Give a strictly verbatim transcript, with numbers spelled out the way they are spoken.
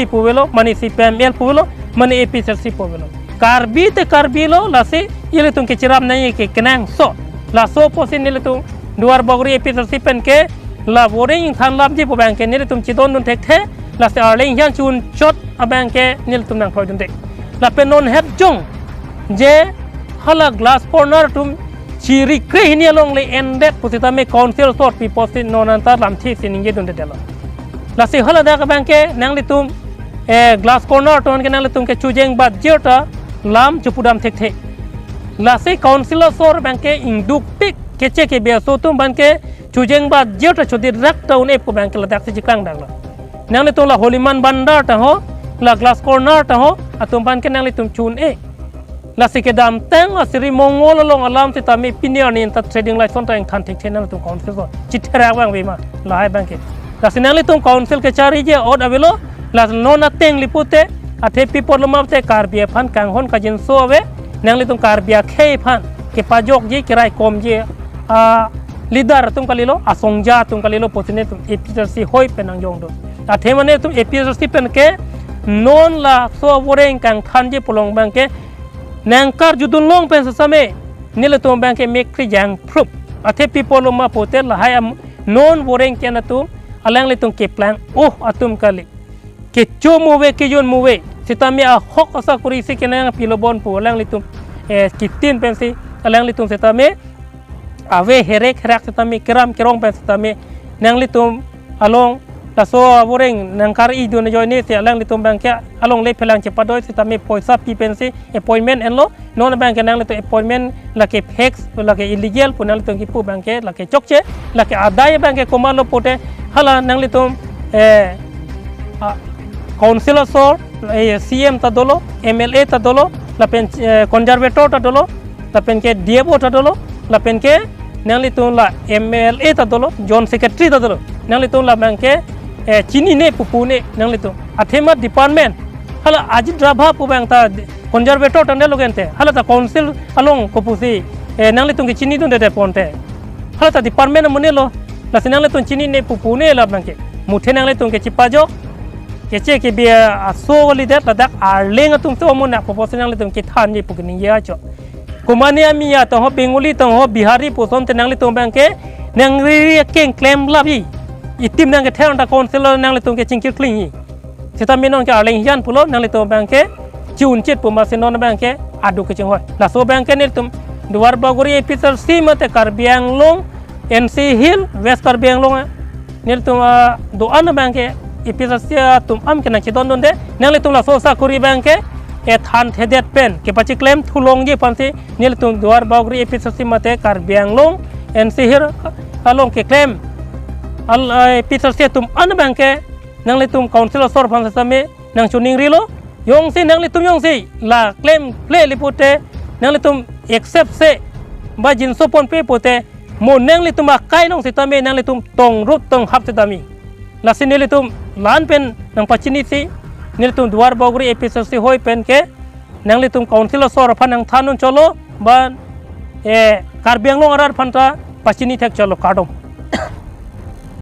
P avelo, mane C P I M L avelo, mane A P H L C avelo. Karbi te Karbi lo, lasi ilitum kechiram nangji ke kenangsot. Laso apotsi nelitum Duar Bagori A P H L C pen ke la voring ingthan lapji pu abang ke nelitum chedondun thekthe, lasi arleng hian chun chot abang ke nelitum nangkroidunde. Lapen non het jong je hala glass corner atum chiri kre hini along le endet pusitame council asor pi apotsi non anta lamthe si ningjedundedetlo. Lasi hala dak abang ke nanglitum, eh, glass corner atum ke nanglitum ke chojeng bat jir ta lam chepudam thekthe. Lasi council asor abang ke ingdukpik keche kebi aso atum abang ke chojeng bat jir ta chodit rak ta un-e pu abang ke ladak si cheklang daklo. Nanglitum la Holiman Bandar ta ho, la glass corner ta ho, atum abang ke nanglitum chun-e. Lasi kedamtang la Sri Mongol along alam sitame pini arni ta trading license ta ingthan thekthe, nanglitum council ko chitherak abang ave ma, lahai abang ke. Lasi nanglitum council kechariji ot avelo, la non ateng li pute, athe pi apotlo ma pute Karbi aphan kanghon kangjinso ave, nanglitum Karbi akhei aphan kepajokji, keraikomji a leader atum kalilo, asongja atum kalilo, pusi nelitum A P H L C ahoi pen nangjongdun. Athe mane nelitum A P H L C pen ke non laso voring kangthanji pu along abang ke nangkarjudun long pen sitame nelitum abang ke mekri jangphrup. Athe pi apotlo ma pute lahai am non voring ke-en atum, alanglitum keplang, oh, atum kali. Kecho mu ave, kejun mu ave. Sitame ahok asakori si kenangpilo bon pu alanglitum, eh, kitin pensi alanglitum sitame ave herek herak sitame keram kerong pen sitame nanglitum along laso voring nangkar-idun ajoine si alanglitum abang ke alongle phelang chepadoi sitame poisa pi pensi appointment enlo. Non abang ke nanglitum appointment lake fake, lake illegal pu nanglitum kipu abang ke lake chokche, lake adai abang ke komatlo pute hala nanglitum, eh, ah, council asor, eh, C M ta dolo, M L A ta dolo, lapen, eh, conservator ta dolo, lapen ke D F O ta dolo, lapen ke nanglitum la M L A ta dolo, joint secretary ta dolo. Nanglitum la abang ke, eh, chinine pu pune nanglitum. Athema department, hala Ajit Rabha pu abang ta conservator ta nelo gente. Hala ta council along kopusi, eh, nanglitum ke chinidundedet ponte. Hala ta department amonit lo. Lasi nanglitum chinine pu pune la abang ke. Muthe nanglitum ke chepajok. Keche kebi aso kalidet, ladak arleng atum si amonit pu apotsi nanglitum kethanji pu keningje ajo. Komane ami ya tong ho, Bengali tong ho, Bihari puson te nanglitum abang ke nangri akeng klem lapji. Itim nangkether ta council lo nanglitum ke chingkir klingji. Sitame non ke arleng hian pulo, nanglitum abang ke chi-un chit pu masi non abang ke aduk kechinghoi. Laso abang ke nelitum Duar Bagori A P H L C mate Karbi Anglong, N C Hill, West Karbi Anglong, nelitum, ah, do-an abang ke A P H L C atum an ke nangchedondunde, nanglitum laso asakori abang ke, eh, thanthedet pen kepachiklem thulongji aphansi nelitum Duar Bagori A P H L C mate Karbi Anglong N C Hill along keklem al, eh, A P H L C atum an abang ke nanglitum council asor aphan sitame nangchoningrilo. Jongsi nanglitum jongsi la klemkle li pute nanglitum accept se ba jinso ponpe pute, mo nanglitum akai along sitame nanglitum tongrut tonghap sitame. Lasi nelitum la-an pen nangpachinisi, nelitum Duar Bagori A P H L C ahoi pen ke nanglitum council asor aphan nangthandun chotlo, ba, eh, Karbi Anglong arat aphan ta pachini thek chotlo, kardom.